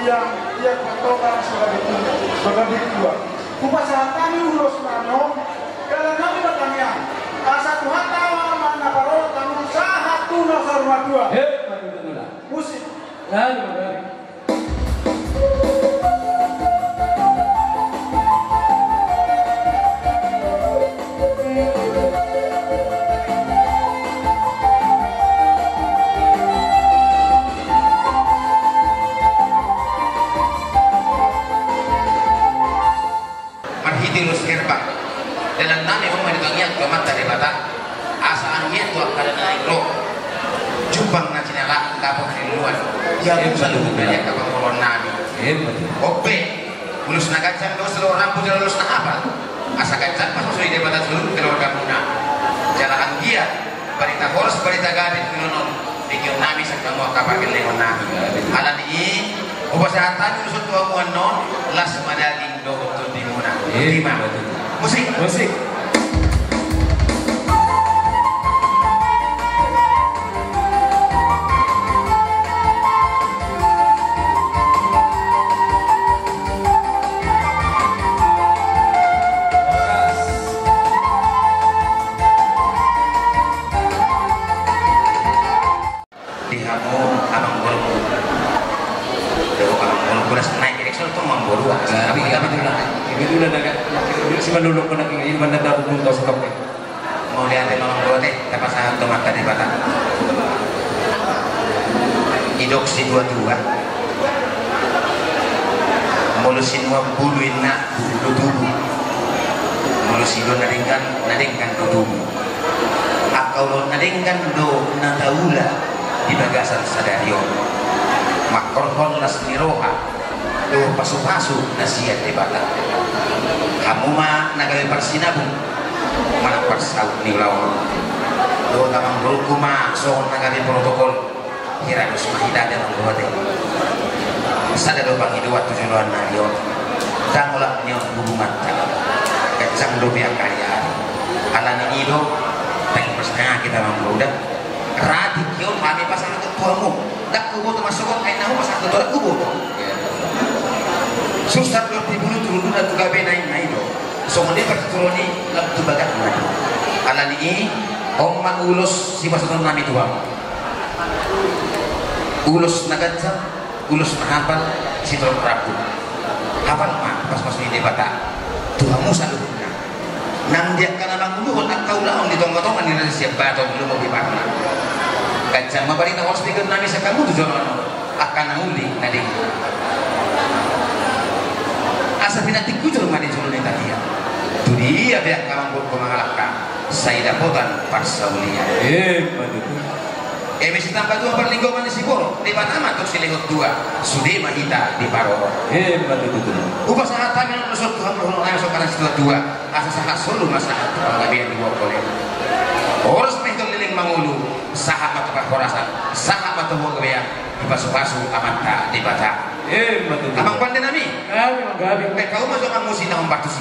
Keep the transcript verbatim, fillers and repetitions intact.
Ia, ia patongan sebagai, sebagai tua. Hupasahat hami ulos nami on, dalan nami ma tangiang. Asa Tuhanta ma na parorot hamu sahat tu na saur matua. He, mantap, mantap. Musik. Lalu, lalu. Marhite ulos herbang, dalan nami on ma di tangiang tu Amanta Debata, asa anggiat tu angka na naeng ro, jumpang na jinalahan, dapot haluaon. Ia, ia, saluhutna di angka pangoluan nami. Ia, betul. Ope, ulos na ganjang do saluhut rambu jala ulos na hapal. Asa ganjang ma suksuk ni Debata tu keluargamuna. Jala anggiat barita horas, barita gabe tu joloan on, begeon nami sian hamu angka pargellengon nami. Alani i, hupasahat hami ulos on tu hamu annon, las ma daging dohot tondimuna. Ima. Musik. Musik. Di hamu amangboru. Dohot amangboru, kulas naik, jadi soal tu amangboru, ah. Tapi, tapi itulah, itulah naga, si manulung kena ini, mana tahu pun tahu stok. Mauliate ma amangboru, tapasahat tu Amanta Debata. Didok situa-tua, molo sinuan bulu inna, bulu do tubu. Molo sidua na denggan, na denggan do tubu. Angka ulaon na denggan do na taula di bagasan sadari on. Manghorhon las ni roha dohot pasupasu na sian Debata. Hamu ma na gabe parsinabung manang parsaut ni ulaon. Dohot amangborungku ma songon na gabe protokol. Hira dos ma hita di amangboru ate. Sada do pangidoan tu joloan nami on. Ndang olat ni on hubunganta. Ganjang dope angka ari-ari. Alani i do, ndang ipas na hita amangboru da. Ratik i on hami pasahat tu hamu. Ndang huboto ma sogot, ai na hupasahat tu hamu huboto. Susa do di bulu turun tu gabe na i do. Songon i partuturon i lam tu bagas na i. Alani i, on ma ulos sipasahaton nami tu hamu. Ulos na ganjang, ulos na hapal, sitorop rambu. Hapal ma pasupasu ni Debata tu hamu saluhutna. Nang di angka na manguluhon angka ulaon di tonga-tonga ni raja Siampaton, lumobi parna. Ganjang ma barita horas begeon nami sian hamu tu joloan on, angka na uli na denggan. Asa pinantik hujur ma di jolo ni tapian. Tu dia pe angka amangborungku mangalangka, sai dapotan parsaulian. Emma tutu. Eme sitamba dua parlinggoman ni siborok, Debata ma tong silehon dua, sude ma hita diparorot. Emma tutu. Hupasahat hami annon ulos on tu hamu dohot nami songon hata ni situa-tua, asa sahat solu ma sahat tu panggabean di borok on. Horas ma hita leleng mangolu, sahat ma tu parhorasan, sahat ma tu panggabean, dipasupasu Amanta Debata. Emma tutu. Amang pande nami. Nami manggabe. Baen hamu ma jo hamu sina hombar tusi.